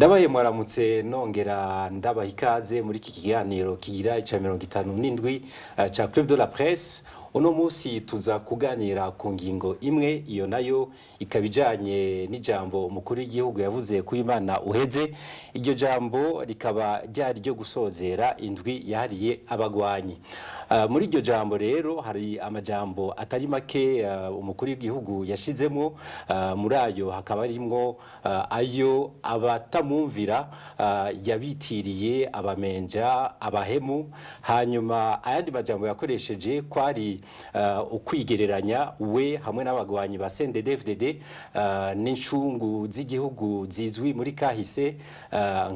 Ndabaye mwaramutse, nongera ndabaha ikaze muri iki kiganiro kigira ica 57 ca Club de la Presse. Uno munsi tuza kuganira ku ngingo imwe, iyo nayo ikaba ijanye n'ijambo umukuru w'igihugu yavuze kuri Imana uheze. Iryo jambo rikaba ryari ryo gusozera indwi yahariye abagwanyi. Muri iryo jambo rero hari amajambo atari make umukuru w'igihugu yashizemo. Muri ayo hakaba harimwo ayo abatamwumvira yabitiriye abamenja, abahemu. Hanyuma ayandi majambo yakoresheje kwari ukwigereranya we hamwe n'abagwanyi ba CNDD-FDD n'incungu z'igihugu zizwi muri kahise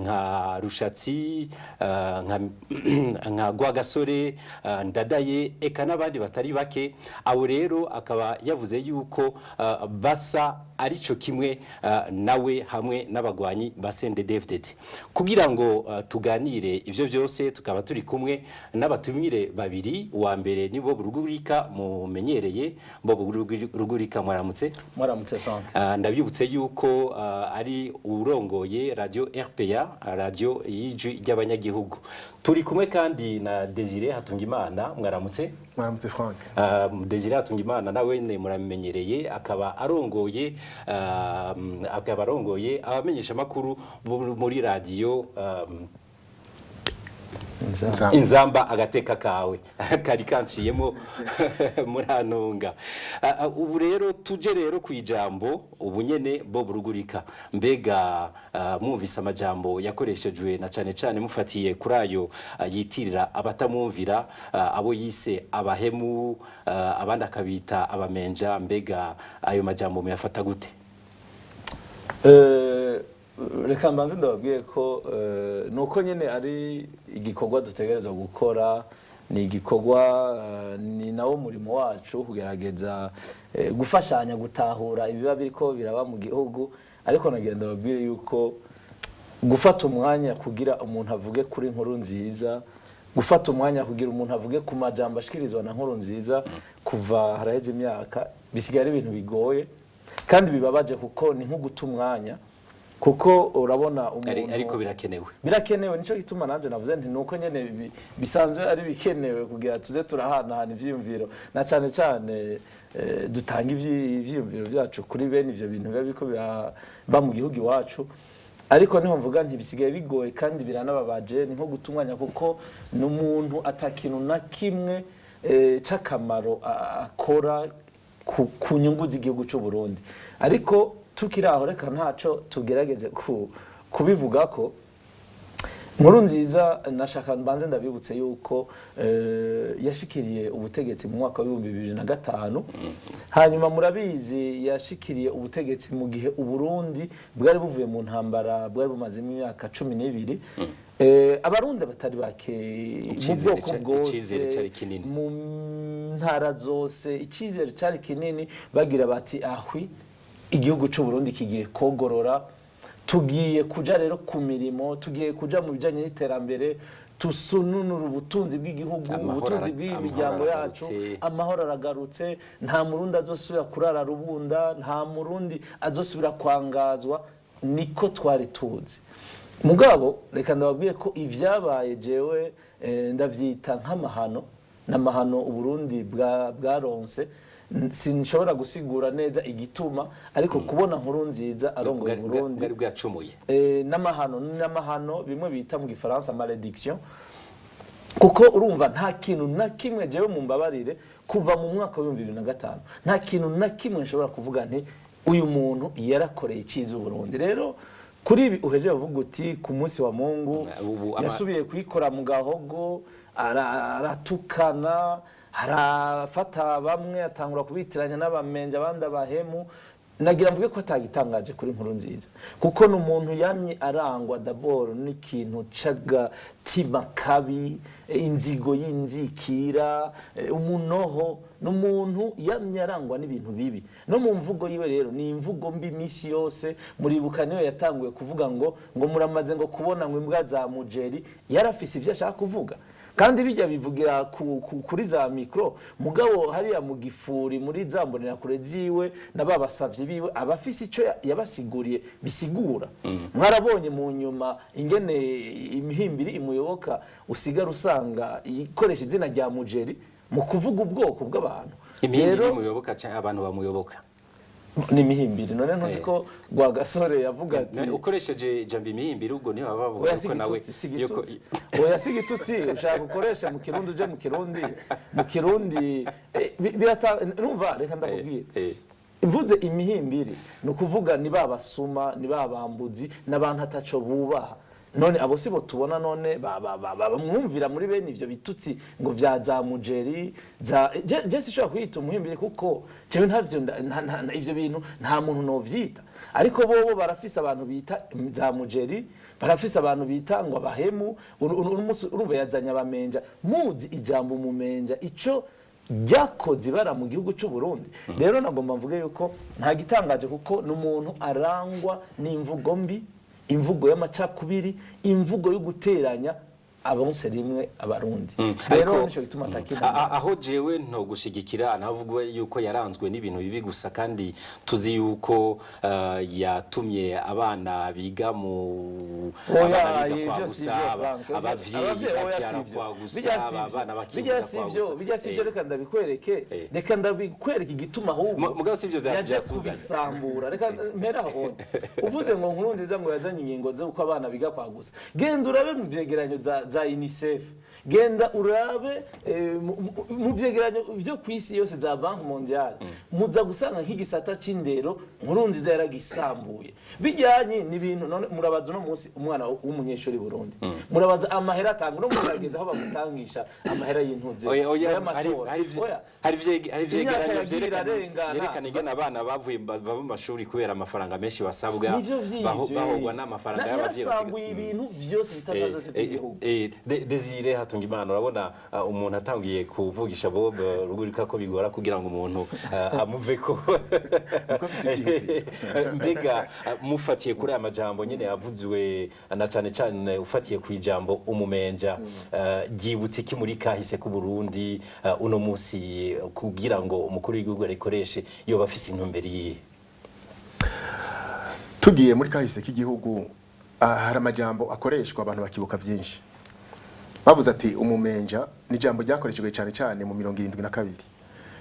nka Rushatsi, nka Rwagasore, Ndadaye, eka n'abandi batari bake. Abo rero akaba yavuze yuko basa arico kimwe nawe hamwe n'abagwanyi ba CNDD-FDD. Kugira ngo tuganire ivyo vyose, tukaba turi kumwe n'abatumire babiri. Uwa mbere ni Bob Rugurika mumenyereye. Bob Rugurika, mwaramutse. Mwaramutse, Frank. Ndabibutse yuko ari urongoye radio RPA, radio y'ijwi ry'abanyagihugu. Turi kumwe kandi na Desire Hatungimana. Mwaramutse. Mwaramutse, Frank. Desire Hatungimana nawe ne muramenyereye, akaba arongoye abamenyesha makuru muri radio Inzamba. Inzamba agateka kawe kari kanciyemo, murantunga. Ubu rero tuje rero ku ijambo ubu nyene. Bob Rugurika, mbega mwumvise amajambo yakoreshejwe, na cane cane mufatiye kuri ayo yitirira abatamwumvira, abo yise abahemu, abandi akabita abamenja, mbega ayo majambo muyafata gute? Reka mbanze ndababwiye ko nuko nyene ari igikorwa dutegerezwa gukora, ni igikorwa ni nawo murimo wacu kugerageza gufashanya gutahura ibiba biriko biraba mu gihugu. Ariko nagira ndababwire yuko gufata umwanya kugira umuntu avuge kuri Nkurunziza, gufata umwanya kugira umuntu avuge ku majambo ashikirizwa na Nkurunziza kuva haraheze imyaka, bisigaye ari ibintu bigoye kandi bibabaje, kuko ni nko guta umwanya, kuko urabona umuntu Ariko birakenewe. Birakenewe, nico gituma nanje navuze nti nuko nyene bisanzwe ari bikenewe kugira tuze turahanahana ivyiyumviro, na cane cane dutanga ivyiyumviro vyacu kuri bene ivyo bintu biba biriko biraba mu gihugu iwacu. Ariko niho mvuga nti bisigaye bigoye kandi biranababaje, ni nko guta umwanya, kuko ni umuntu atakintu na kimwe c'akamaro akora ku nyungu z'igihugu c'u Burundi. Ariko tukiri aho, reka ntaco tugerageze kubivuga ko Nkurunziza, nashaka mbanze ndabibutse yuko yashikiriye ubutegetsi mu mwaka wa 2005. Hanyuma murabizi, yashikiriye ubutegetsi mu gihe Uburundi bwari buvuye mu ntambara bwari bumazemo imyaka 12. Abarundi batari bake mu bwoko bwose, Icizere cari kinini. mu ntara zose, icyizere cyari kinini. Bagira bati: "Ahwi, igihugu cy'u Burundi kigiye kogorora, tugiye kuja rero ku mirimo, tugiye kuja mu bijanye n'iterambere, tusununura ubutunzi bw'igihugu, ubutunzi bw'imiryango Amahoro yacu." Aragarutse. Amahoro aragarutse, nta Murundi azosubira kurara rubunda, nta Murundi azosubira kwangazwa. Niko twari tuzi. Mugabo reka ndababwire ko ibyabaye jewe ndavyita nk'amahano, n'amahano Uburundi bwaronse. Sinshobora gusigura neza igituma, ariko kubona Nkurunziza arongoye Burundi Bwari bwacumuye. N'amahano, bimwe bita mu Gifaransa malédiction, kuko urumva nta kintu na kimwe, jewe mumbabarire, kuva mu mwaka wa 2005 nta kintu na kimwe nshobora kuvuga nti uyu muntu yarakoreye icyiza Uburundi. Rero kuri ibi uhejeje uvuga uti ku munsi wa Mungu yasubiye kuyikora mu gahogo, aratukana, arafata bamwe atangura kubitiranya n'abamenja, abandi abahemu. Nagira mvuge ko atagitangaje kuri Nkurunziza, kuko ni umuntu yamye arangwa d'abord n'ikintu c'agatima kabi, inzigo y'inzikira, umunoho. Ni umuntu yamye arangwa n'ibintu bibi no mu mvugo yiwe. Rero ni imvugo mbi iminsi yose. Muribuka niyo yatanguye kuvuga ngo muramaze ngo kubona ngo imbwa za mujeri. Yarafise ivyo ashaka kuvuga. Kandi bijya bivugira kuri za micro, mugabo hariya mu gifuri muri za mbonerakure ziwe na babasavye biwe, abafise ico yabasiguriye bisigura. Mwarabonye mu nyuma ingene imihimbiri imuyoboka usigara usanga ikoresha izina rya mujeri mu kuvuga ubwoko bw'abantu. Imihimbiri Rero muyoboka canke abantu bamuyoboka? Ni imihimbiri. None ntuzi ko Rwagasore yavuga ati Ukoresheje ijambo imihimbiri, ubwo niho baba bavuga Oya, si yuko nawe igitutsi, si igitutsi. Oya, si igitutsi. Ushaka ukoresha mu Kirundi, uje mu Kirundi numva, reka ndakubwira. Mvuze imihimbiri, ni ukuvuga ni ba basuma, ni ba bambuzi, n'abantu ataco bubaha. None abo si bo tubona? None bamwumvira muri bene ivyo bitutsi ngo vya za mujeri za je sinshobora kwiyita umuhimbiri, kuko jewe ntavyo ivyo bintu nta muntu novyita. Ariko bobo barafise abantu bita za mujeri, barafise abantu bita ngo abahemu. Uno munsi urumva yazanye abamenja. Muzi ijambo umumenja ico ryakoze ibara mu gihugu cy'u Burundi. Rero nagomba mvuge yuko nta gitangaje, kuko ni umuntu arangwa n'imvugo mbi, imvugo y'amacakubiri, imvugo yo guteranya abonse rimwe Abarundi. Rero nico gituma atakina. Aho jewe nto gushigikira, navuga yuko yaranzwe n'ibintu bibi gusa, kandi tuzi yuko yatumye abana biga mu Oya, abana biga kwa ivyo si gusa, ivyo, Frank. abavyeyi Abavyeyi, oya, si bavyara ivyo. kwa gusa, Bijya si ivyo. abana Bijya bakivuza si kwa ivyo, gusa. bijya si ivyo. Reka ndabikwereke. Reka ndabikwereke igituma ahubwo Mugabo si ivyo yaje vyatuzanye. kubisambura. Reka mpera aho. Uvuze ngo Nkuru Nziza ngo yazanye ingingo z'uko abana biga kwa gusa, genda urabe mu vyegeranyo za UNICEF, genda urabe mu vyegeranyo vyo ku isi yose za Banque mondiale, muza gusanga nk'igisata c'indero Nkuru Nziza yaragisambuye. Bijyanye n'ibintu none murabaza uno munsi umwana w'umunyeshuri Burundi, murabaza amahera atanga uno munsi, ageze aho bamutangisha amahera y'intuze Oya, oya, y'amatora. Oya. hari Imyaka ivyegeranyo yagiye irarengana. vyerekana ingene abana bavuye bava mu mashuri kubera amafaranga menshi basabwa, Nivyo vy'ivyo. bahogwa n'amafaranga y'abavyeyi. Yarasambuye ibintu vyose bitata byose by'igihugu. Desire Hatungimana, urabona umuntu atangiye kuvugisha Bob Rugurika ko bigora kugira ngo umuntu amuveko. Nuko afise ivyiyumviro. Mbega mufatiye kuri aya majambo nyene yavuzwe, na cane cane ufatiye ku ijambo umumenja, ryibutse iki muri kahise k'u Burundi? Uno musi kugira ngo umukuru w'igihugu arikoreshe, yoba afise intumbero iyihe? Tugiye muri kahise k'igihugu, hari amajambo akoreshwa abantu bakibuka byinshi. Bavuze ati umumenja ni ijambo ryakoreshejwe cyane cyane mu 72,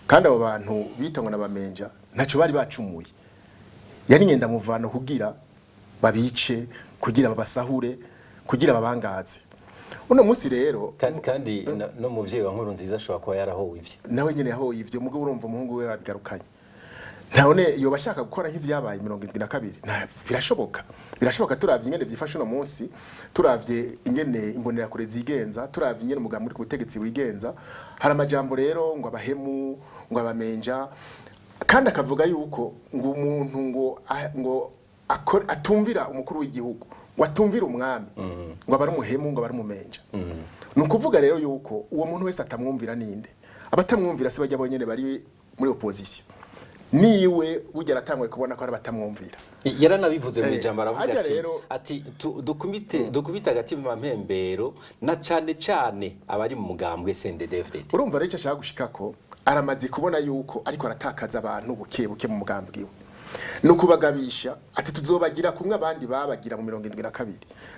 kandi abo bantu bitangwa n'abamenja ntacyo bari bacumuye. Yari muvano kugira babice, kugira babasahure, kugira babangaze. Uno munsi rero Kandi no muvyeyi wa Nkuru Nziza ashobora kuba yarahowe ivyo. Nawe nyene yahoye ivyo, mugabo urumva umuhungu we yarabigarukanye. None yoba ashaka gukora nk'ivyabaye 72? Birashoboka, birashoboka. Turavye ingene vyifashe uno munsi, turavye ingene imbonerakure zigenza, turavye ingene umugambi uri ku butegetsi wigenza, hari amajambo rero ngo abahemu, ngo abamenja, kandi akavuga yuko ngo umuntu ngo atumvira umukuru w'igihugu, ngo atumvira umwami, ngo aba ari umuhemu, ngo aba ari umumenja. Ni ukuvuga rero yuko uwo muntu wese atamwumvira ninde? Abatamwumvira si bajya bonyene bari muri opposition, niwe burya aratanguye kubona ko ari abatamwumvira. Yaranabivuze mu ijambo, aravuga harya ati ati dukubite agati mu mpembero, na cane cane abari mu mugambwe CNDD-FDD. Urumva rero icyo ashaka gushikako, aramaze kubona yuko ariko aratakaza abantu buke buke mu mugambi wiwe. Ni ukubagabisha ati tuzobagira kumwe abandi babagira mu 72,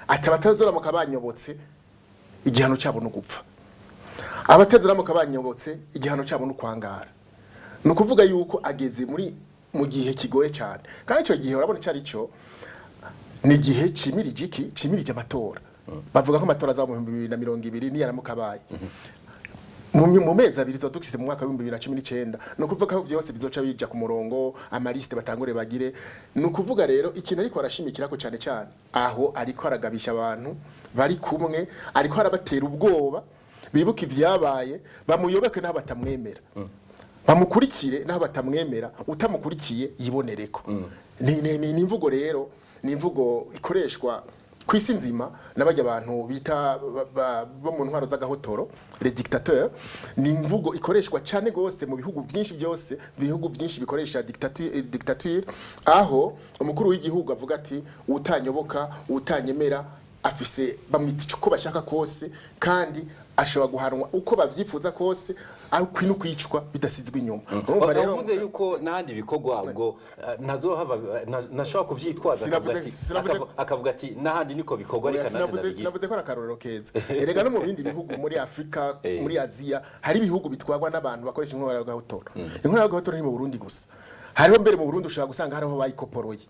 ati abatazoramuka banyobotse igihano cyabo ni ugupfa, abatazoramuka banyobotse igihano cyabo ni ukwangara. Ni ukuvuga yuko ageze muri mu gihe kigoye cyane, kandi icyo gihe urabona icyo ari cyo, ni igihe cimirije iki? Cimirije amatora. Bavuga ko amatora azaba mu 2020 niyaramuka abaye mu mezi 2 zo dukise mu mwaka wa 2019. Ni ukuvuga ko byose bizoca bija ku murongo, amaliste batangure bagire. Ni ukuvuga rero ikintu ariko arashimikira ko cyane cyane aho ariko aragabisha abantu bari kumwe, ariko arabatera ubwoba bibuka ivyabaye, bamuyoboke n'aho batamwemera, bamukurikire n'aho batamwemera, utamukurikiye yibonereko. Ni imvugo rero, ni imvugo ikoreshwa ku isi nzima n'abajya abantu bita bo mu ntwaro z'agahotoro, les dictateurs. Ni imvugo ikoreshwa cyane gose mu bihugu byinshi byose, bihugu byinshi bikoresha dictature, aho umukuru w'igihugu avuga ati utanyoboka, utanyemera afise bamwita uko bashaka kose, kandi Ashobora guhanwa uko bavyifuza kose, ariko no kwicwa bidasizwe inyuma. Urumva rero, Uvuze yuko n'ahandi bikorwa, ubwo ntazohava ntashobora kuvyitwaza, akavuga akavuga ati n'ahandi niko bikorwa, Oya, reka nanjye sinavuze ndabigira. Sinavuze ko ari akarorero keza. Erega no mu bindi bihugu muri Afrika, muri Aziya, hari ibihugu bitwarwa n'abantu bakoresha intwaro y'agahotora. Intwaro y'agahotora ni mu Burundi gusa. Hariho mbere mu Burundi ushobora gusanga hariho bayikoporoye,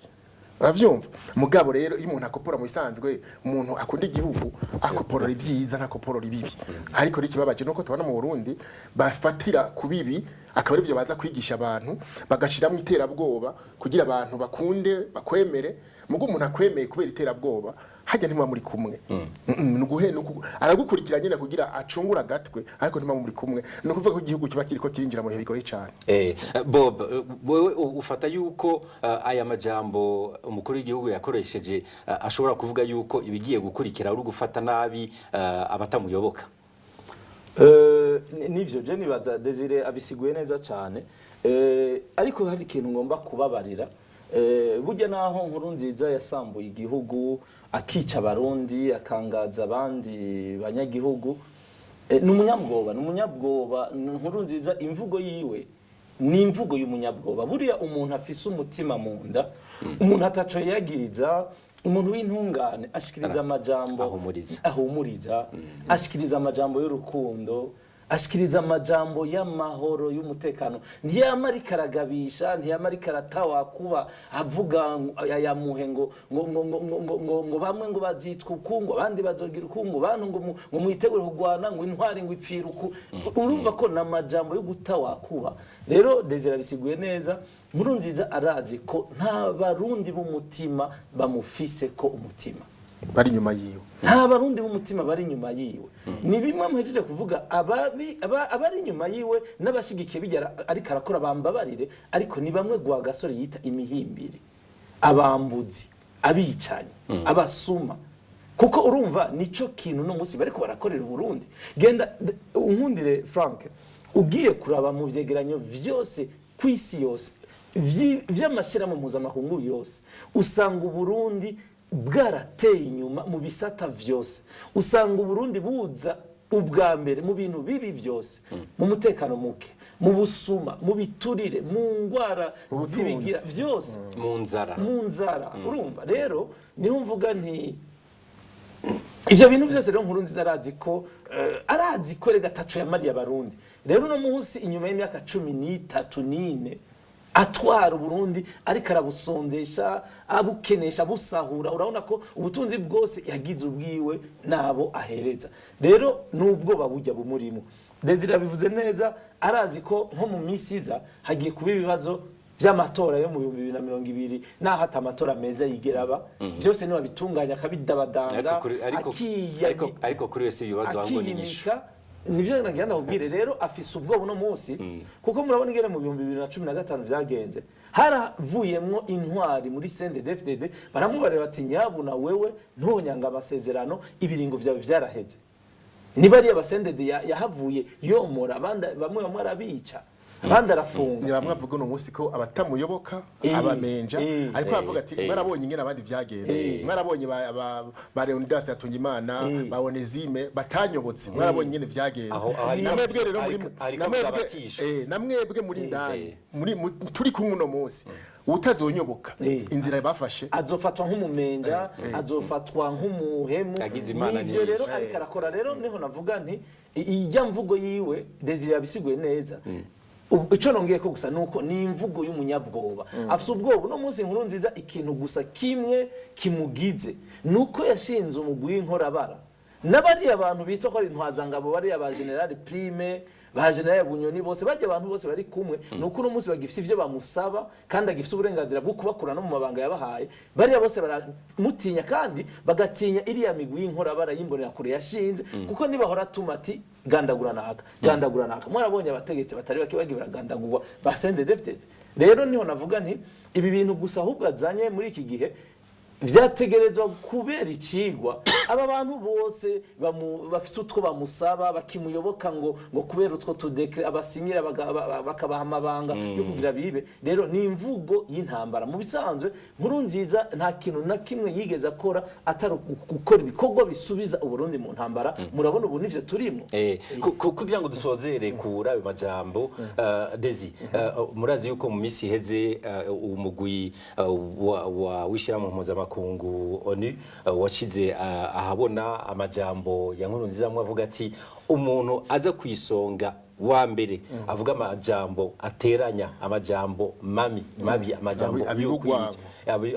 uravyumva? Mugabo rero iyo umuntu akopora, mu bisanzwe umuntu akunda igihugu akoporora ivyiza, ntakoporora ibibi. Ariko rero ikibabaje nuko tubona mu Burundi bafatira ku bibi, akaba arivyo baza kwigisha abantu, bagashiramwo iterabwoba kugira abantu bakunde bakwemere. Mugo umuntu akwemeye kubera iterabwoba, hajya ntimuba muri kumwe. Nuguhe aragukurikira nyine kugira acungura agatwe, ariko ntimuba muri kumwe. Ni ukuvuga ko igihugu kiba kiriko kirinjira mu bihe bigoye cyane. Bob, wewe ufata yuko aya majambo umukuru w'igihugu yakoresheje ashobora kuvuga yuko ibigiye gukurikira uri gufata nabi abatamuyoboka? Nivyo je nibaza Desire abisiguye neza cyane. Ariko hari ikintu ngomba kubabarira. Burya naho Nkuru Nziza yasambuye igihugu, akica Abarundi, akangaza abandi banyagihugu, ni umunyabwoba, ni umunyabwoba Nkuru Nziza. Imvugo yiwe ni imvugo y'umunyabwoba. Buriya umuntu afise umutima mu nda, umuntu ataco yagiriza, umuntu w'intungane ashikiriza amajambo Ahumuriza. Ahumuriza, ashikiriza amajambo y'urukundo, ashikiriza amajambo y'amahoro, y'umutekano. Ntiyama ariko aragabisha, ntiyama ariko aratawakuba avuga ayamuhe ngo bamwe ngo bazitwa uku, ngo abandi bazogira uku, ngo bantu ngo mwitegure kurwana, ngo intwari ngo ipfira uku. Urumva ko ni amajambo yo gutawakuba. Rero Desire abisiguye neza. Nkuru Nziza arazi ko nta Barundi b'umutima bamufise ko umutima bari inyuma yiwe. Nta Barundi b'umutima bari inyuma yiwe. Ni bimwe muhejeje kuvuga, abari inyuma yiwe n'abashigikiye bijya ariko arakora, bambabarire, ariko ni bamwe Gasore yita imihimbiri, abambuzi, abicanyi, abasuma, kuko urumva nico kintu no munsi bariko barakorera Uburundi. Genda unkundire Frank, ugiye kuraba mu vyegeranyo vyose kw'isi yose vy'amashyirahamwe mpuzamakungu yose, usanga Uburundi bwarateye inyuma mu bisata vyose. Usanga Uburundi buza ubwa mbere mu bintu bibi byose, mu mutekano muke, mu busuma, mu biturire, mu ngwara Mu butunzi. z'ibigira byose, mu nzara. Mu nzara. Urumva rero niho mvuga nti ivyo bintu byose rero Nkuru Nziza arazi ko rega ataco yamariye Abarundi. Rero uno munsi, inyuma y'imyaka 13 n'ine atwara Uburundi, ariko arabusonzesha, abukenesha, abusahura, urabona ko ubutunzi bwose yagize ubwiwe nabo ahereza. Rero n'ubwoba bujya bumurimo. Desire bivuze neza, arazi ko nko mu minsi iza hagiye kuba ibibazo vy'amatora yo mu 2020, naho ata amatora meza yigera aba, byose niwe abitunganya akabidabadanga. Ariko kuri wese ibibazo ahubwo ni inyishu. Akiyimika. Nivyo nagira ndakubwire. Rero afise ubwoba uno munsi, kuko murabona ingene mu 2015 vyagenze. Haravuyemwo intwari muri CNDD-FDD, baramubarira bati: "Nyabuna wewe ntonyanga amasezerano, ibiringo vyawe vyaraheze." Niba ariya ba CNDD yahavuye yomora abandi, bamwe bamwe arabica, abandi arafunga. Ni bamwe bavuga uno munsi ko abatamuyoboka abamenja, ariko bavuga ati: "Mwarabonye ingene abandi vyagenze, mwarabonye ba Leonidas Hatungimana, ba Onesime batanyobotse, mwarabonye ingene vyagenze." Aho Namwebwe rero muri ariko avuga abatisha. Namwebwe muri ndani muri turi kumwe uno munsi, utazonyoboka, inzira bafashe azofatwa nk'umumenja, azofatwa nk'umuhemu. Yagize Imana Nivyo rero nyinshi. ariko arakora. Rero niho navuga nti ijya mvugo yiwe Desire yabisiguye neza. Ico nongeye ko gusa nuko ni imvugo y'umunyabwoba, afise ubwoba uno munsi Nkuru Nziza. Ikintu gusa kimwe kimugize nuko yashinze umugwi w'inkorabara n'abariya abantu bitwa ko ari intwazangabo, bariya ba General Prime, ba General Bunyoni, bose bajya, abantu bose bari kumwe, nuko uno munsi bagifise ivyo bamusaba kandi agifise uburenganzira bwo kubakura no mu mabanga yabahaye. Bariya bose baramutinya kandi bagatinya iriya migwi y'inkorabara y'imbonera kure yashinze, kuko nibahora atuma ati: "Gandagura naka, gandagura naka." Mwarabonye abategetsi batari bake bagiye baragandagurwa ba CNDD-FDD. Rero niho navuga nti ibi bintu gusa ahubwo azanye muri iki gihe. Vyategerezwa kubera icigwa aba bantu bose bafise utwo bamusaba, bakimuyoboka ngo kubera utwo tu décrets abasinyira, bakabaha amabanga yo kugira bibe. Rero ni imvugo y'intambara. Mu bisanzwe, Nkurunziza nta kintu na kimwe yigeze akora atari gukora ibikorwa bisubiza Uburundi mu ntambara. Murabona ubu nivyo turimo. Kugira ngo dusozere kuri ayo majambo, Desi, murazi yuko mu minsi iheze umugwi w'ishyirahamwe mpuzamakungu ONU washize ahabona amajambo ya Nkurunziza, amwe avuga ati umuntu aza ku isonga wa mbere avuga amajambo ateranya, amajambo mami mabi, amajambo Abibugwanko.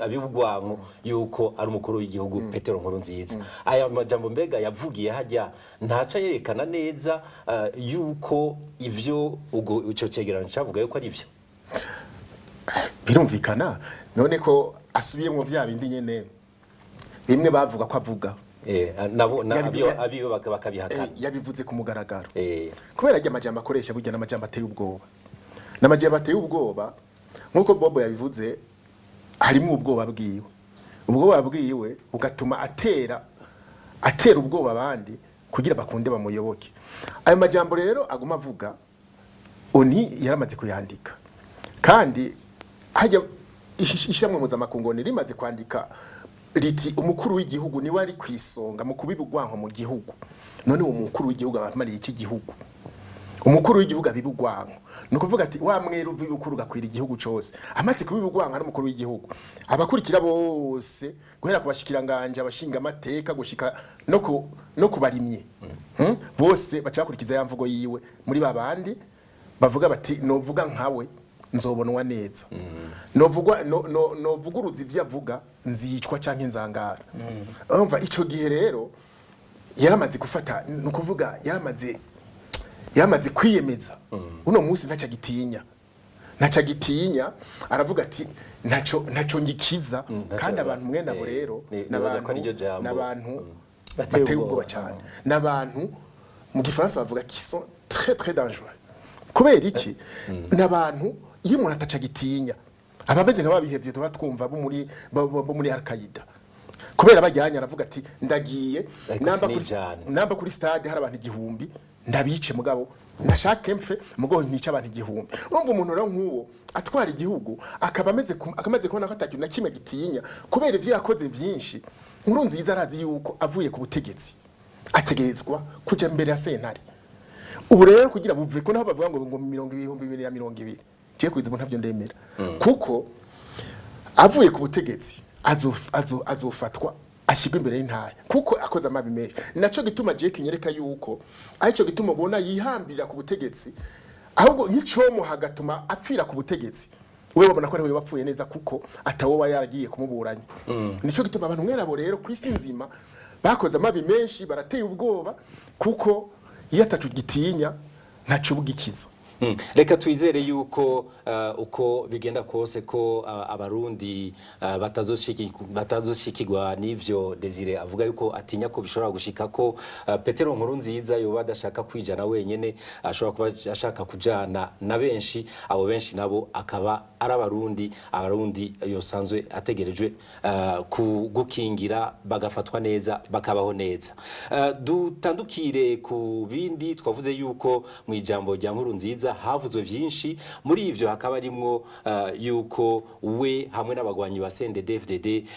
Abibugwanko, yuko ari umukuru w'igihugu Petero Nkurunziza. Aya majambo mbega yavugiye hajya ntaca yerekana neza yuko ivyo ubwo ico cegeranyo cavuga yuko ari ivyo? Birumvikana. None ko asubiyemwo vya bindi nyene bimwe bavuga ko avuga? Nabo abiyo bakabihakana. Yabivuze ku mugaragaro. Kubera ajya amajambo akoresha burya n'amajambo ateye ubwoba, n'amajambo ateye ubwoba nk'uko Bobo yabivuze, harimo ubwoba bwiwe. Ubwoba bwiwe bugatuma atera ubwoba abandi kugira bakunde bamuyoboke. Ayo majambo rero aguma avuga, ONU yaramaze kuyandika, kandi hajya ishyirahamwe mpuzamakungu ONU rimaze kwandika riti umukuru w'igihugu niwe ari ku isonga mu kubiba urwanko mu gihugu. None uwo mukuru w'igihugu aba amariye iki gihugu? Umukuru w'igihugu abiba urwanko, ni ukuvuga ati wa mwera uva ibukuru ugakwira igihugu cose. Amaze kubiba urwanko ari umukuru w'igihugu, abakurikira bose, guhera ku bashikiranganje, abashinga amateka, gushika no ku barimyi, Bose baca bakurikiza ya mvugo yiwe. Muri ba bandi bavuga bati novuga nkawe nzobonwa neza, novugwa no, no, novuguruza ivyo avuga nzicwa canke nzangara. Urumva ico gihe rero yaramaze gufata, ni ukuvuga yaramaze kwiyemeza. Uno munsi ntacyo agitinya, ntacyo agitinya. Aravuga ati ntaco ngikiza. Kandi abantu mwene abo rero nibaza ko ariryo jambo. N'abantu bateye bateye ubwoba. Ubwoba cyane. N'abantu mu gifaransa bavuga qui sont très très dangereux. Kubera iki? N'abantu iyo umuntu ataca agitinya aba ameze nk'ababihevye, tuba twumva bo muri Al-Qaeda. Kubera bajyanye, aravuga ati ndagiye Ariko namba kuri sinijana. namba kuri stade hari abantu 1000, ndabice, mugabo ndashake mfe, mugabo ntica abantu 1000. Urumva umuntu rero nk'uwo atwara igihugu akaba amaze kubona ko atakintu na kimwe gitinya kubera ivyo yakoze vyinshi. Nkurunziza arazi yuko avuye ku butegetsi ategerezwa kuja mbere ya sentare. Ubu rero kugira buve ko naho bavuga ngo mirongo 2020, je kwiza ubu ntavyo ndemera, kuko avuye ku butegetsi azofatwa ashyirwa imbere y'intara kuko akoze amabi menshi. Naco gituma je kinyereka yuko arico gituma ubona yihambirira ku butegetsi, ahubwo nk'icomo hagatuma apfira ku butegetsi. We babona ko ariwe wapfuye neza kuko atawoba yaragiye kumuburanya. Nico gituma abantu mwerabo rero ku isi nzima bakoze amabi menshi barateye ubwoba, kuko iyo atacu gitinya ntaco bugikiza. Reka twizere yuko uko bigenda kose ko abarundi batazoshikirwa n'ivyo Desire avuga yuko atinya ko bishobora gushika, ko Petero Nkurunziza yoba adashaka kwijana wenyene, ashobora kuba ashaka kujana na benshi. Abo benshi nabo akaba ari abarundi, abarundi yosanzwe ategerejwe gukingira, bagafatwa neza, bakabaho neza. Dutandukire ku bindi. Twavuze yuko mu ijambo rya Nkurunziza havuzwe vyinshi. Muri ivyo hakaba harimwo yuko we hamwe n'abagwanyi ba CNDD-FDD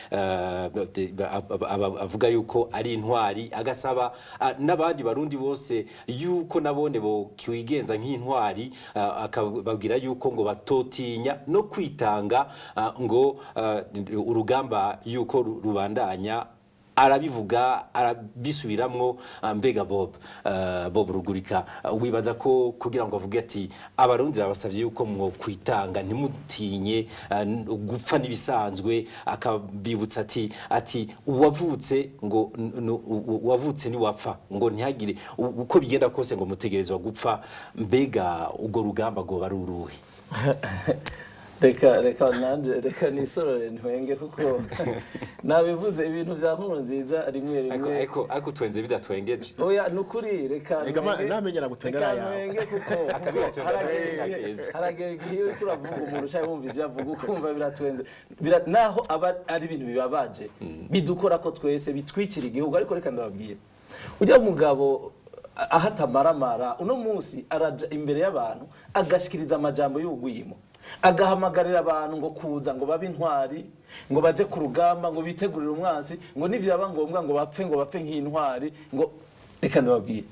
avuga yuko ari intwari, agasaba n'abandi barundi bose yuko nabone bo kwigenza nk'intwari, akababwira yuko ngo batotinya no kwitanga, ngo urugamba yuko rubandanya. Arabivuga, arabisubiramwo. Mbega Bob Rugurika, wibaza ko kugira ngo avuge ati abarundi rabasavye yuko mwo kwitanga, ntimutinye, gupfa n'ibisanzwe, akabibutsa ati uwavutse ngo uwavutse ni wapfa, ngo ntihagire uko bigenda kose ngo mutegerezwa gupfa, mbega urwo rugamba ngo bari uruhe? Reka nanje reka nisorore ntwenge, kuko nabivuze, ibintu bya Nkurunziza rimwe Ariko rimwe. ariko twenze bidatwengeje. Oya, nukuri, reka Ega namenyera gutwenga reka ari ayawe. ntwenge kuko Akabi gatwenga haragera keza. Haragera igihe iyo uriko uravuga umuntu ushaka wumva ibyo avuga ukumva biratwenze. Naho aba ari ibintu bibabaje, bidukora ko twese, bitwikira igihugu. Ariko reka ndababwira, ujya mugabo aho atamaramara, uno munsi araja imbere y'abantu agashikiriza amajambo y'ugwimo, agahamagarira abantu ngo kuza ngo babe intwari, ngo baje ku rugamba, ngo bitegurire umwansi, ngo nivyaba ngombwa ngo bapfe, ngo bapfe nk'intwari. Ngo reka ndababwire,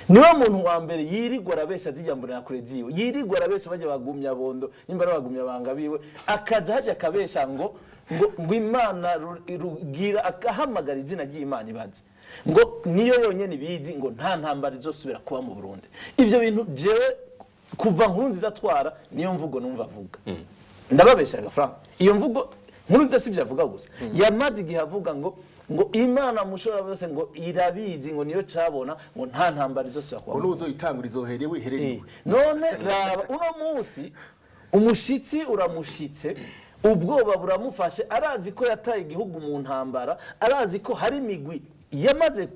niwe muntu wa mbere yirirwa arabesha zijya mbonera kure ziwe, yirirwa arabesha bajya bagumya bondo, nimba ari bagumya banga biwe, akaja hajya akabesha ngo Imana rugira, agahamagara izina ry'Imana ibaze ngo niyo yonyene ibizi, ngo nta ntambara izosubira kuba mu Burundi. Ivyo bintu jewe kuva Nkurunziza atwara niyo mvugo numva avuga. Ndababeshaga, Frank? Iyo mvugo Nkurunziza sivyo avuga gusa, yamaze igihe avuga ngo Imana mushobora byose ngo irabizi, ngo niyo cabona, ngo nta ntambara izosubira kuba Ngo mu n'uzoyitangura izohere wiherereye. None raba uno munsi umushitsi uramushitse, ubwoba buramufashe. Arazi ko yataye igihugu mu ntambara, arazi ko hari imigwi yamaze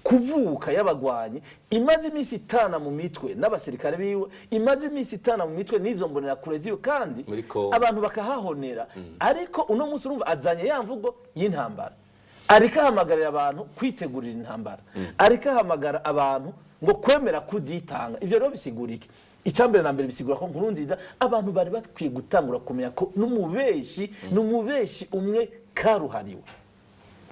kuvuka y'abagwanyi, imaze iminsi itana mu mitwe n'abasirikare biwe, imaze iminsi itana mu mitwe n'izo mbonerakure ziwe, kandi Muri Congo. abantu bakahahonera. Ariko uno munsi urumva azanye ya mvugo y'intambara, ariko ahamagarira abantu kwitegurira intambara, ariko ahamagara abantu ngo kwemera kuzitanga. Ibyo rero bisigura iki? Icambere na mbere bisigura ko Nkurunziza abantu bari bakwiye gutangura kumenya ko n'umubeshi, n'umubeshi umwe karuhariwe.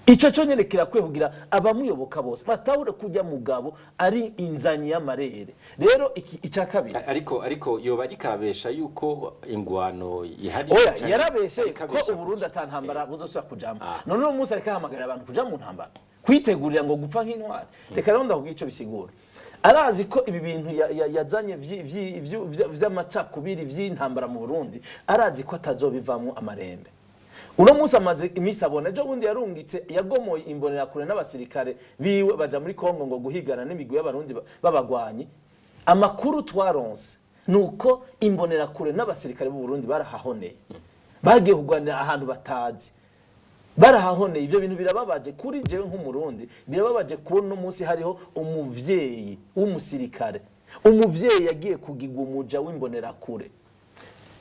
Icyo cyonyine kirakwiye kugira abamuyoboka bose batahure kujya mugabo ari inzanyi y'amarere. Rero iki icya kabiri, Ariko yoba ariko arabesha yuko ingwano ihari? Oya, canke yarabeshe ariko ko abesha Uburundi kuki? ata ntambara buzosubira kujamo. Ah. None uno munsi ariko ahamagarira abantu kuja mu ntambara, kwitegurira ngo gupfa nk'intwari. Reka rero ndakubwira ico bisigura. Arazi ko ibi bintu yazanye vy'amacakubiri, vy'intambara mu Burundi, arazi ko atazobivamwo amarembe. Uno munsi amaze iminsi abona, ejo bundi yarungitse, yagomoye imbonerakure n'abasirikare biwe baja muri Kongo ngo guhigana n'imigwi y'Abarundi b'abagwanyi. Amakuru twaronse nuko imbonerakure n'abasirikare b'u Burundi barahahoneye, bagiye kurwanira ahantu batazi, barahahoneye. Ibyo bintu birababaje kuri jewe nk'Umurundi, birababaje kubona uno munsi hariho umuvyeyi w'umusirikare, umuvyeyi yagiye kugigwa umuja w'imbonerakure,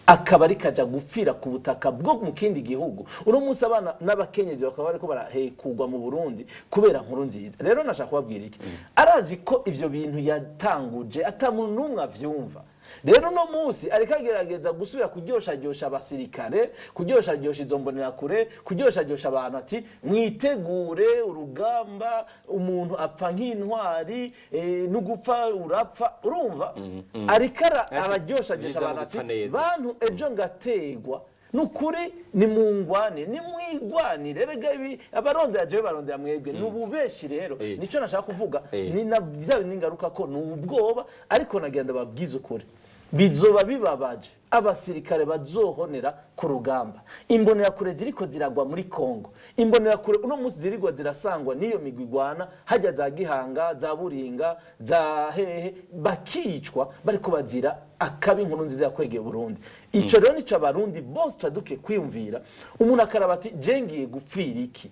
akaba ariko aja gupfira ku butaka bwo mu kindi gihugu. Uno munsi abana n'abakenyezi bakaba bariko barahekugwa mu Burundi kubera Nkurunziza. Rero nashaka kubabwira iki? Arazi ko ivyo bintu yatanguje ata muntu n'umwe avyumva. Rero uno munsi ariko agerageza gusubira kuryosharyosha abasirikare, kuryosharyosha izo mbonerakure, kuryosharyosha abantu ati mwitegure urugamba, umuntu apfa nk'intwari, n'ugupfa urapfa. Urumva ariko abaryoshyaryosha Byiza abantu no ati gupfa neza. bantu ejo ngategwa, nukuri nimungwane, nimwigwanire. Erega ibi abarondera jewe barondera mwebwe, ni ububeshi rero. Nico nashaka kuvuga. Ni na bya n'ingaruka ko ni ubwoba. Ariko nagenda babwiza ukuri, bizoba bibabaje abasirikare bazohonera ku rugamba, imbonerakure ziriko ziragwa muri Kongo, imbonerakure uno munsi zirigwa zirasangwa n'iyo migwi igwana hajya za Gihanga, za Buringa, za hehe, bakicwa bariko bazira akabi Nkurunziza yakwegeye Burundi. Ico rero nico Abarundi bose tuba dukwiye kwiyumvira, umuntu akaraba ati je ngiye gupfira iki?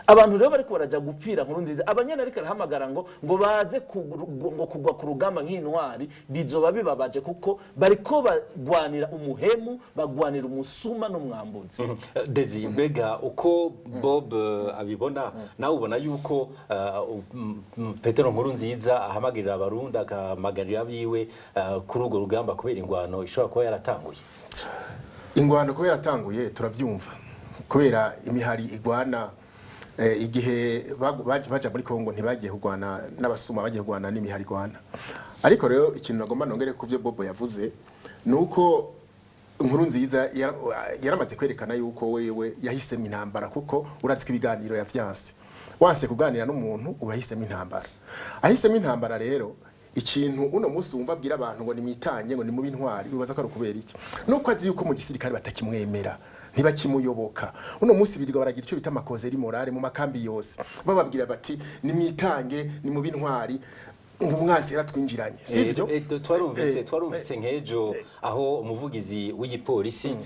Abantu rero bariko baraja gupfira Nkurunziza, abanyene ariko arahamagara ngo baze ngo kugwa ku rugamba nk'intwari, bizoba bibabaje kuko bariko bagwanira umuhemu, bagwanira umusuma n'umwambuzi. Dezi, mbega uko Bob abibona, nawe ubona yuko Petero Nkurunziza ahamagarira Abarundi, agahamagarira abiwe kuri urwo rugamba kubera ingwano ishobora kuba yaratanguye? Ingwano kubera atanguye turavyumva, kubera imihari igwana, igihe baja muri Kongo ntibagiye kurwana n'abasuma, bagiye kurwana n'imihari igwana. Ariko rero ikintu nagomba nongere ku byo Bobo yavuze nuko Nkurunziza yaramaze kwerekana yuko wewe yahisemo intambara, kuko urazi ko ibiganiro yavyanse. Wanse kuganira n'umuntu uba yahisemo intambara. Ahisemo intambara rero, ikintu uno munsi wumva abwira abantu ngo nimwitange, ngo nimube intwari, ubaza ko ari ukubera iki? Nuko azi yuko mu gisirikare batakimwemera, ntibakimuyoboka. Uno munsi birirwa baragira icyo bita ama causeries morales mu makambi yose, bababwira bati nimwitange, nimube intwari. Ngo umwansi yaratwinjiranye, sivyo? Twarumvise Eh, twarumvise nk'ejo aho umuvugizi w'igipolisi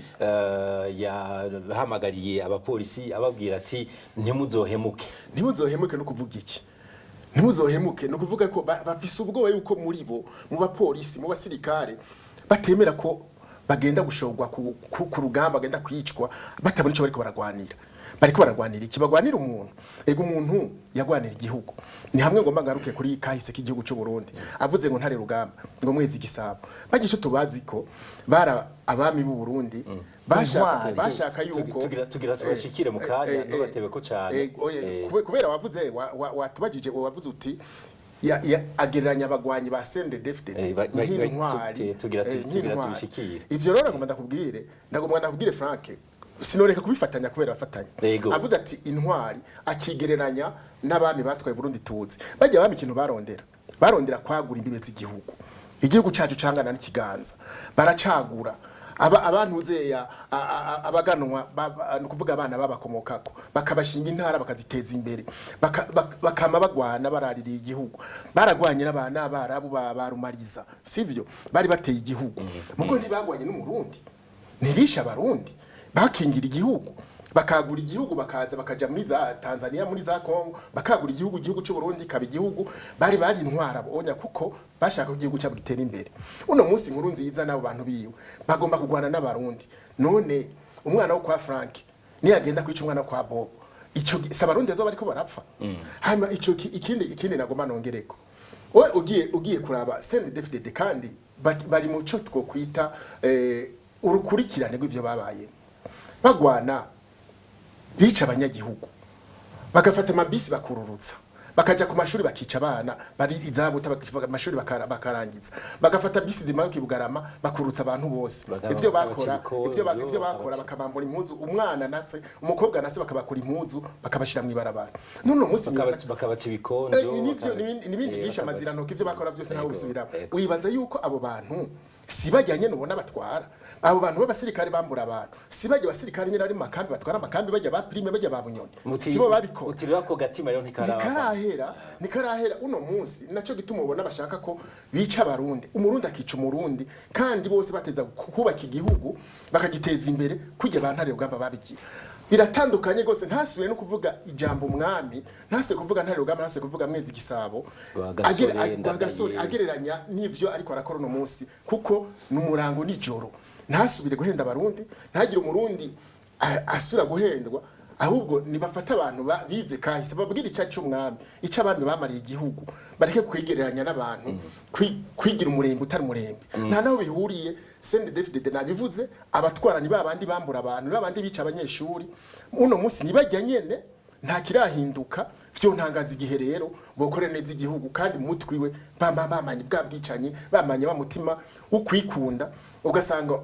yahamagariye abapolisi, ababwira ati: "Ntimuzohemuke." Ntimuzohemuke no kuvuga iki? Ntimuzohemuke no kuvuga ko bafise ubwoba yuko muri bo, mu bapolisi, mu basirikare, batemera ko bagenda gushogwa ku rugamba, bagenda kwicwa batabona ico bariko baragwanira. Bariko baragwanira iki? Bagwanira umuntu? Ego, umuntu yagwanira igihugu. Ni hamwe ngomba ngaruke kuri kahise k'igihugu cy'u Burundi. Avuze ngo Ntare Rugamba, ngo Mwezi Gisabo, bagisho tubazi ko bara abami b'u Burundi bashaka Intwari. bashaka yuko Tugira tubashikire mu kanya, ntubatebe ko cane. Oye, kubera wavuze watubajije, wavuze uti agereranya abagwanyi ba CNDD-FDD nk'intwari. Tugira Nk'intwari. tubishikire. Ivyo rero ndagomba ndakubwire, Frank, sinoreka kubifatanya kubera bafatanya. Avuze ati intwari, akigereranya n'abami batwaye Burundi tuzi. Bajya abami, ikintu barondera kwagura imbibe z'igihugu. Igihugu cacu cangana n'ikiganza, baracagura. Aba abantuzeya abaganwa ni ukuvuga abana babakomokako, bakabashinga intara, bakaziteza imbere, bakama bagwana, baraririye igihugu. Baragwanye n'abana b'Abarabu ba Rumariza, sivyo? Bari bateye igihugu, mugo ntibagwanye n'Umurundi, ntibishe Abarundi, bakingira igihugu, bakagura igihugu, bakaza bakaja muri za Tanzania, muri za Congo, bakagura igihugu. Igihugu cy'u Burundi kaba igihugu. Bari intwara bonya, kuko bashaka ko igihugu cyabo gitera imbere. Uno munsi Inkuru Nziza n'abo bantu biwe bagomba kugwana n'Abarundi. None umwana wo kwa Frank niyagenda kwica umwana wo kwa Bob, ico si Abarundi bazoba bariko barapfa? Hanyuma ico ikindi nagomba nongereko, wowe ugiye kuraba CNDD-FDD, kandi bari mu cyo twokwita urukurikirane rw'ivyo babaye bagwana. Bica abanyagihugu, bagafata amabisi bakururutsa, bakaja ku mashuri bakica abana bari izabuta, amashuri bakarangiza, bagafata bisi zimanuka i Bugarama, bakurutsa abantu bose. Ivyo bakora bakabaca ivyo bakora, bakabambura impuzu umwana nase, umukobwa nase, bakabakura impuzu, bakabashira mw'ibarabara. None umunsi bakabaca ibikonjo. Nivyo, n'ibindi byinshi, amazirantoki, ivyo bakora byose ntawe bisubiramo. Wibaza yuko abo bantu si bajyanye nubona batwara abo bantu b'abasirikare bambura abantu? Si bajya abasirikare nyine bari mu makambi, batwara amakambi, bajya ba Prime, bajya ba Bunyoni, sibo babikora? Uti rero ako gatima rero ntikaraba. Ntikarahera, ntikarahera. Uno munsi naco gituma ubona bashaka ko bica Abarundi, Umurundi akica Umurundi, kandi bose bateza kubaka igihugu, bakagiteza imbere kujya ba Ntare Rugamba babigira. Biratandukanye rwose. Ntasubire no kuvuga ijambo umwami, ntasubire kuvuga Ntare Rugamba, ntasubire kuvuga Mwezi Gisabo. Rwagasore, Ndadaye. Rwagasore, agereranya n'ivyo ariko arakora uno munsi, kuko ni umurango nijoro. Ntasubire guhenda Abarundi, ntagire Umurundi asubira guhendwa. Ahubwo nibafata abantu bize kahise, babwira ica c'umwami, ico abami bamariye igihugu, bareke kwigereranya n'abantu, kwigira umurembe utari umurembe. Nta naho bihuriye. CNDD-FDD nabivuze, abatwara ni babandi bambura abantu, ni babandi bica abanyeshuri. Uno munsi nibajya nyene, nta kirahinduka. Vyo ntangaza igihe rero bokore neza igihugu, kandi mu mutwe iwe bamba bamanye bwa bwicanyi, bamanye wa mutima wo kwikunda. Ugasanga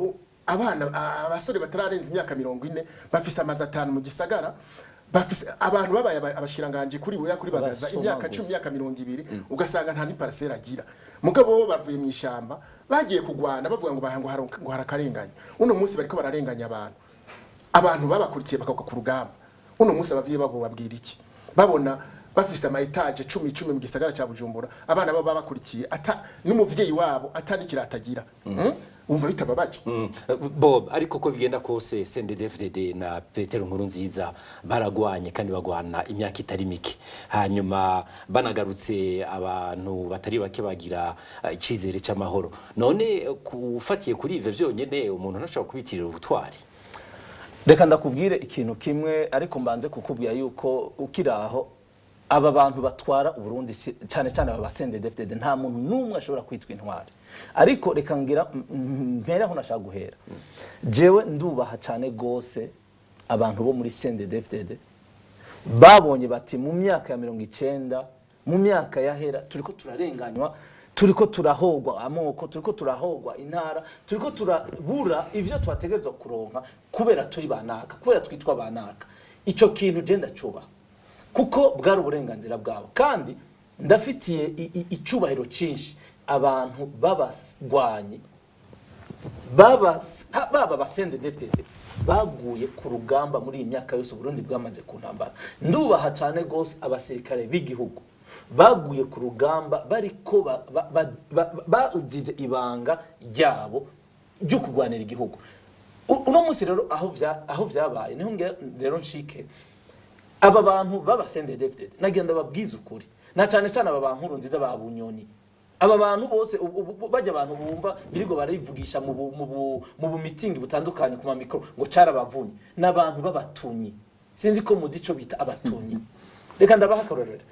abana, abasore batararenza imyaka 40 bafise amazu 5 mu gisagara, bafise abantu babaye abashiranganje kuri Buya, kuri Bagaza, Basoma imyaka gusa. 10, imyaka 20, ugasanga nta n'iparcelle agira. Mugabo bo bavuye mu ishamba, bagiye kugwana, bavuga ngo ngo harakarenganya. Uno munsi bariko bararenganya abantu, abantu babakurikiye bakagwa ku rugamba. Uno munsi abavyeyi babo babwira iki, babona bafise ama étages 10 10 mu gisagara ca Bujumbura, abana babo babakurikiye, ata n'umuvyeyi wabo atanikiratagira? Wumva bitababaje? Bob, ariko ko bigenda kose, CNDD-FDD na Petero Nkurunziza baragwanye, kandi bagwana imyaka itari mike. Hanyuma banagarutse, abantu batari bake bagira icizere c'amahoro. None kufatiye kuri ivyo vyonyene, umuntu ntashobora kubitirira ubutwari? Reka ndakubwire ikintu kimwe, ariko mbanze kukubwira yuko ukiri aho, aba bantu batwara Uburundi, cyane cyane aba ba CNDD-FDD, nta muntu n'umwe ashobora kwitwa intwari. Ariko reka ngira mpere aho nashaka guhera. Jewe ndubaha cyane gose abantu bo muri CNDD-FDD babonye bati mu myaka ya 90, mu myaka yahera, turiko turarenganywa, turiko turahogwa amoko, turiko turahogwa intara, turiko turabura ivyo twategerezwa kuronka kubera turi banaka, kubera twitwa banaka. Ico kintu je ndacubaha, kuko bwari uburenganzira bwabo. Kandi ndafitiye icubahiro cinshi abantu b'abagwanyi, baba ba CNDD-FDD baguye ku rugamba muri iyi myaka yose Burundi bwamaze ku ntambara. Ndubaha cyane gose abasirikare b'igihugu. Baguye ku rugamba bariko bazize ibanga ryabo ryo kurwanira igihugu. Uno munsi rero aho vyabaye niho ngira rero nshike aba bantu baba CNDD-FDD, nagira ndababwiza ukuri, na cyane cyane aba ba Nkurunziza, ba Bunyoni, aba bantu bose bajya abantu bumva birigo barivugisha mu bumitingi butandukanye ku mamikro ngo carabavunye, n'abantu b'abatunyi. Sinzi ko muzi ico bita abatunyi. Reka ndabaha akarorero.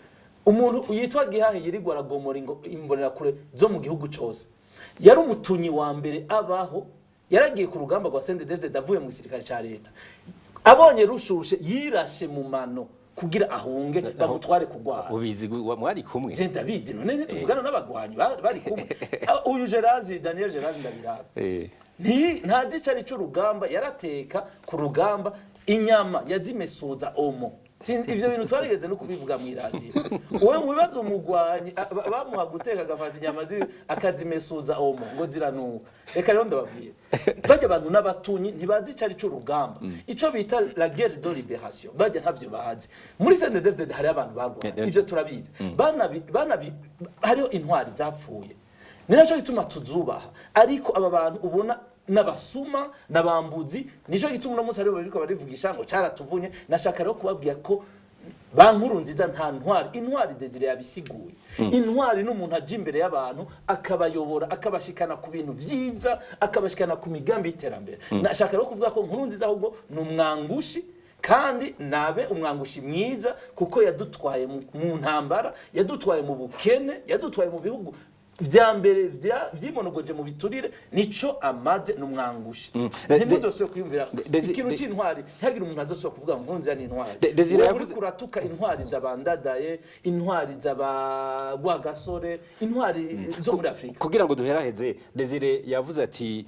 Umuntu yitwa Gihahe yirirwa aragomora imbonerakure zo mu gihugu cose, yari umutunyi wa mbere abaho. Yaragiye ku rugamba rwa CNDD-FDD avuye mu gisirikare ca leta, abonye rushushe yirashe mu mano kugira ahunge bamutware kugwara. Ubizi mwari kumwe? Je ndabizi, none ntituvugana n'abagwanyi bari kumwe? Ah, uyu Gerazi, Daniel Gerazi, ndabiraba. Ntazi icari c'urugamba. Yarateka ku rugamba, inyama yazimesuza omo. Ivyo bintu twarigeze no kubivuga mw'iradiyo. Wowe wibaza umugwanyi bamuha guteka, agafata inyama akazimesuza omo ngo ziranuka. Reka rero ndababwira, bajya abantu n'abatunyi, ntibazi icari c'urugamba, ico bita la guerre de libération. Bajya ntavyo bazi. Muri CNDD-FDD hariho abantu bagwanye, ivyo turabizi. Hariho intwari zapfuye, ni nacyo gituma tuzubaha. Ariko aba bantu ubona n'abasuma n'abambuzi, nico gituma uno munsi aribo bariko barivugisha ngo caratuvunye. Nashaka rero kubabwira ko ba Nkurunziza nta ntwari. Intwari, Desire yabisiguye, intwari ni umuntu aja imbere y'abantu akabayobora, akabashikana ku bintu vyiza, akabashikana ku migambi y'iterambere. Nashaka rero kuvuga ko Nkurunziza ahubwo ni umwangushi, kandi nabe umwangushi mwiza, kuko yadutwaye mu ntambara, yadutwaye mu bukene, yadutwaye mu bihugu vya mbere vyimonogoje mu biturire. Nico amaze, ni umwangushi. Ntimuzosubire kwiyumvira ikintu c'intwari. Ntihagire umuntu azosubira kuvuga ngo Nkurunziza ni intwari. Desire Wowe yavuze- uriko uratuka intwari z'abandadaye, intwari z'aba Rwagasore, intwari zo muri Afurika. Kugira ngo duheraheze, Desire yavuze ati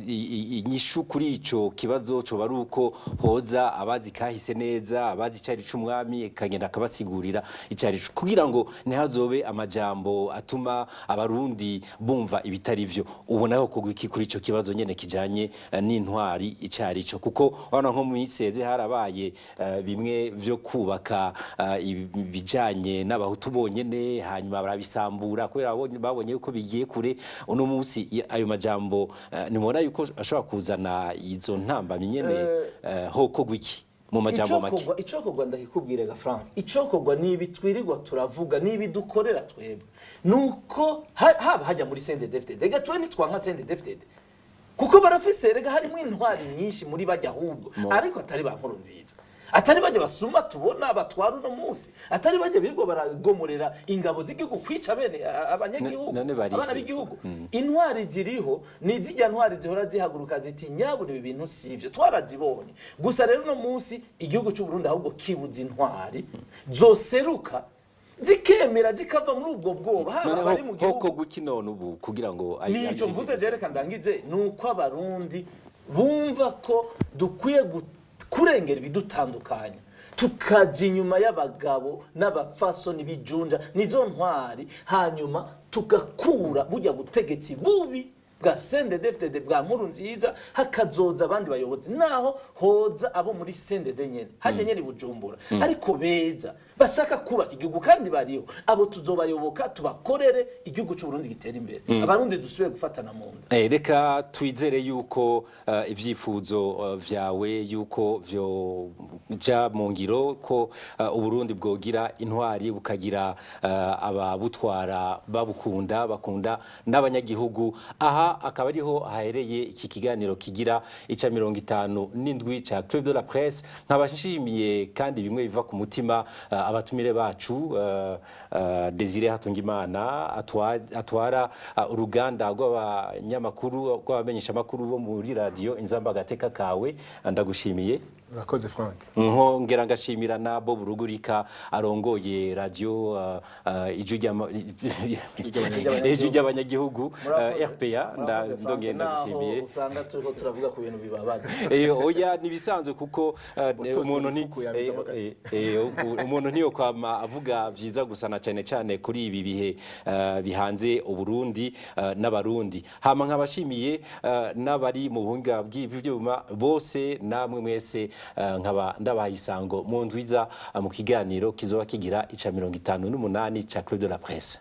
inyishu kuri ico kibazo coba ari uko hoza abazi kahise neza, abazi icari c'umwami, kagenda akabasigurira icari kugira ngo ntihazobe amajambo atuma Abarundi bumva ibitari vyo. Ubona ko iki kuri ico kibazo nyene kijanye n'intwari icari co, kuko urabona nko mu minsi heze harabaye bimwe vyo kubaka ibijanye n'Abahutu bonyene, hanyuma barabisambura kubera babonye yuko bigiye kure. Uno munsi ayo majambo nimubona yuko ashobora kuzana izo ntambamyi nyene? Hokogwa iki mu majambo make? Icokorwa ndakikubwira ga Frank, icokorwa ni ibi twirirwa turavuga, ni ibi dukorera twebwe, nuko haba hajya muri CNDD-FDD. Rega twe nitwanka CNDD-FDD, kuko barafise, rega harimo intwari nyinshi muri bajya ahubwo, ariko atari ba Nkurunziza, atari bajya basuma tubona batwara uno munsi, atari bajya birirwa baragomorera ingabo z'igihugu kwica bene abanyagihugu, None barihe? abana b'igihugu. Intwari ziriho ni zijya ntwari zihora zihaguruka ziti: "Nyabuna ibi bintu sivyo." Twarazibonye. Gusa rero uno munsi igihugu cy'u Burundi ahubwo kibuze intwari zoseruka, zikemera, zikava muri ubwo bwoba, haba Noneho abari mu gihugu. hokogwa iki none ubu kugira ngo Nico mvuze je, reka ndangize. Ni uko Abarundi bumva ko dukwiye kurengera ibidutandukanya, tukaja inyuma y'abagabo n'abapfasoni b'ijunja, nizo ntwari, hanyuma tugakura burya butegetsi bubi bwa CNDD-FDD, bwa Nkurunziza, hakazoza abandi bayobozi, naho hoza abo muri CNDD nyene hajya nyene i Bujumbura, ariko beza bashaka kubaka igihugu, kandi bariho. Abo tuzobayoboka, tubakorere, igihugu cy'u Burundi gitera imbere, Abarundi dusubire gufatana mu nda. Reka twizere yuko ivyifuzo vyawe yuko vyoja mu ngiro, ko Uburundi bwogira intwari, bukagira ababutwara babukunda, bakunda n'abanyagihugu. Aha akaba ariho hahereye iki kiganiro kigira ica 57 ca Club de la Presse. Nkabashimiye kandi bimwe biva ku mutima abatumire bacu, Desire Hatungimana atwara uruganda rw'abanyamakuru, rw'abamenyeshamakuru bo muri radio Inzamba Agateka Kawe, ndagushimiye. Urakoze, Frank. Nkongera ngashimira na Bob Rugurika arongoye radio Ijwi ry'Abanyagihugu, RPA. Murakoze, Frank. Ndongera Naho ndagushimiye. usanga turiko turavuga ku bintu bibabaza. Oya, nibisanzwe kuko Utose umuntu ni umufuko yabizamo agati. Umuntu ntiyo kwama avuga vyiza gusa, na cyane cyane kuri ibi bihe bihanze Uburundi n'Abarundi. Hama nkabashimiye n'abari mu buhinga bw'ivyuma bose, namwe mwese. Nkaba ndabaha isango mu ndwiza mu kiganiro kizoba kigira ica 58 ca Club de la Presse.